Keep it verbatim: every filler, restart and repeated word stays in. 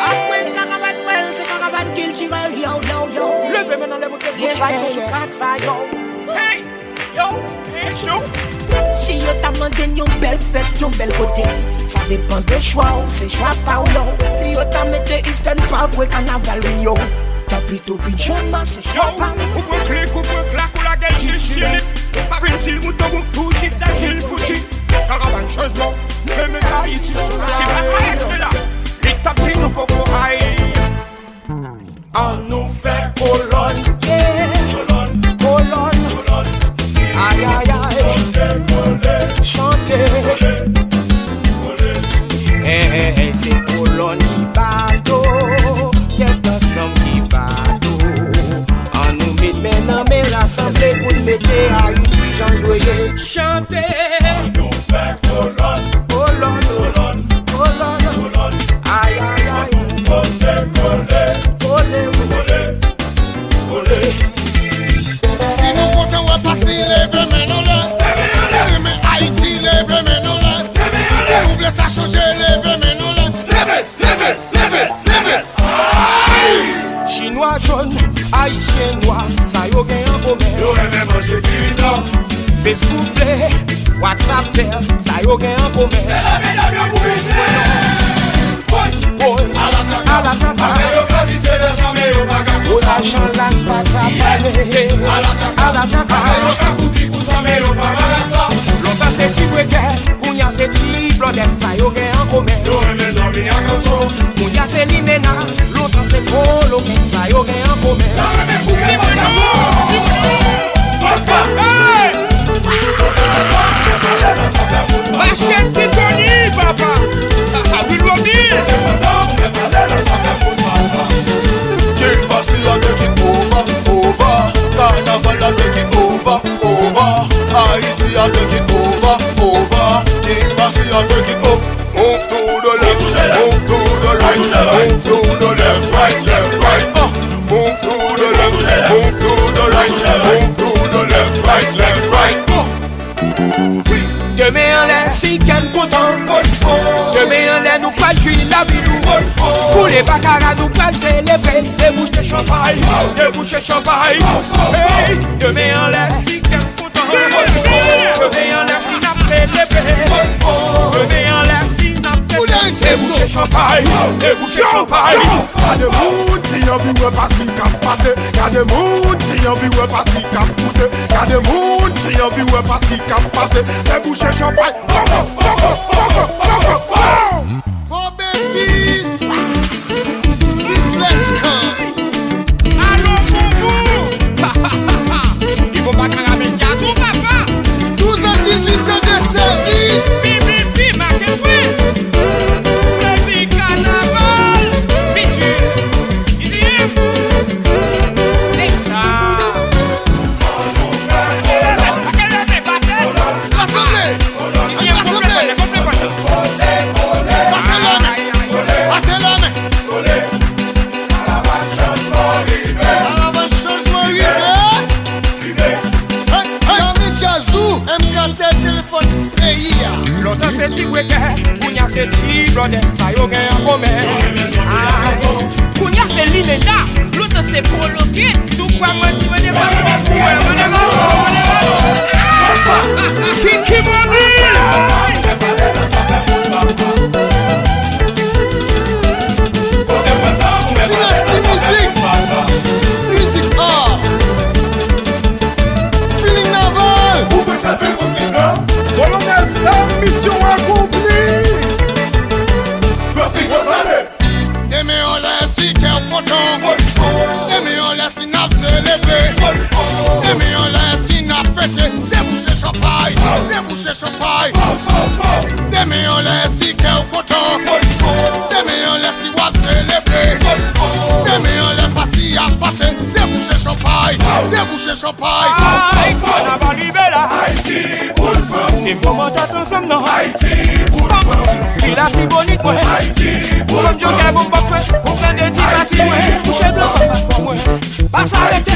Apre karavàn mwen, se karavàn kiltirèl, yo, yo, yo. Leve men anlè, monte pou slide, nou sou trak sa, yo. Hey! Yo, hey, show. Si yo ta mande n yon bèl fèt, yon bèl kote, sa depann de chwa w, se chwa pa w, yo. Si yo ta mete Eastern Parkway kanaval, wi, yo. Tanpri, Toupi Jama, se chwa pa m. Ou pran klik, ou pran klak, ou lage l jis Chili. Pa vin di mouton ou tou jis nan zil Fouji. Karavàn chanjman, nou renmen Ayiti. Se pa Alex ki la. Li t ap di nou poko ay. An nou fè kolòn, yeah. Kolòn, kolòn, ay, ay, ay. Chante. Hey, hey, hey, se kolòn ki bato, tèt ansanm ki bato. An nou met men nan men, rasanble pou n mete Ayiti jan l dwe ye. Chante. An nou fè kolòn, kolòn, kolòn, kolòn, kolòn. Ay, ay, ay. An nou pote kole, kole, kole, kole. Si nou kontan wè Pasi, leve men nou anlè. Si nou renmen Ayiti, leve men nou anlè. Si nou vle sa chanje, leve men nou anlè. Leve, leve, leve, leve. Chinwa jòn, Ayisyen nwa, sa yo gen an komen. Yo renmen manje diri blan. Facebook ble, WhatsApp vè, sa yo gen an komen. Se leve men yo pou biznis. Woy, woy, alataka. Afè yo ka di se lè sa, men yo pa ka konn sa. Lajan la n pa sa pale. Alataka. Afè yo ka fouti pou sa, men yo pa malad sa. Lontan se ti bwekè, kounya se ti blòdè, sa yo gen an komen. Yo renmen dòmi ak kanson. Kounya se limena, lontan se kolokèt, sa yo gen an komen. Yo renmen koupe pòtason. Hey! Mache ti Tony, papa. Sa ka vin lòbi. King Bassy a take it over, over. Kanaval la take it over, over. Ayiti a take it over, over. King Bassy a take it up. Move to the left, move to the right, move to the left, right, left, right. Uh, move to the left, move to the right, move to the left, right, left, right. Uh. Demen anlè si kè n kontan. Demen anlè nou pral jwi lavi nou. Koule bakara nou pral selebre. Debouche chanpay, debouche chanpay. Hey, demen anlè si kè n kontan. Demen anlè si n ap selebre. Demen anlè si n ap fete. Debouche chanpay, debouche chanpay. Gade moun ki anvi wè Pasi k ap pase. Gade moun ki anvi wè Pasi k ap koute. Gade moun ki anvi wè Pasi k ap pase. Debouche chanpay. Poko, poko, poko, poko. Kobe fils. Ti flèch kan. Alo, boubou. Li bon pa ka rame djaz ou, papa. Douz an, dizuit an de sèvis. Pi, pi, pi, make fre. Plezi kanaval. Piti. Izi. Nèg sa. Rasanble. Rasanble. Bate lanmen. Bate lanmen. Karavan chanjman rive. Karavan chanjman rive. Hey, hey. Janmi Djazou, M K T, telefòn peyi a. Lontan se ti bwekè, kounya se ti blòdè, sa yo gen an komen. Ay. Kounya se limena, lontan se koloke. Tou kwa mwen di mwen devan, mwen devan, mwen devan. Kiki Bobby. Dinasti Mizik. Mizik a. Feeling Naval. Kolonèl Sam, misyon akonpli. Demen anlè si kè w kontan. Demen anlè si n ap selebre. Demen anlè si n ap fete. Debouche chanpay, debouche chanpay. Demen anlè si kè w kontan. Demen anlè si w ap selebre. Demen anlè Pasi ap pase. Debouche chanpay, debouche chanpay. Ay, kanaval rive la. Ayiti pou n pran. Se moman tèt ansanm nan. Ayiti pou n pran. Latibonit mwen. Ayiti pou n pran. Fanm jogè bon pap fè. Pou pran de ti pasi mwen. Kouche blan pa paspò mwen. Pa sa rete.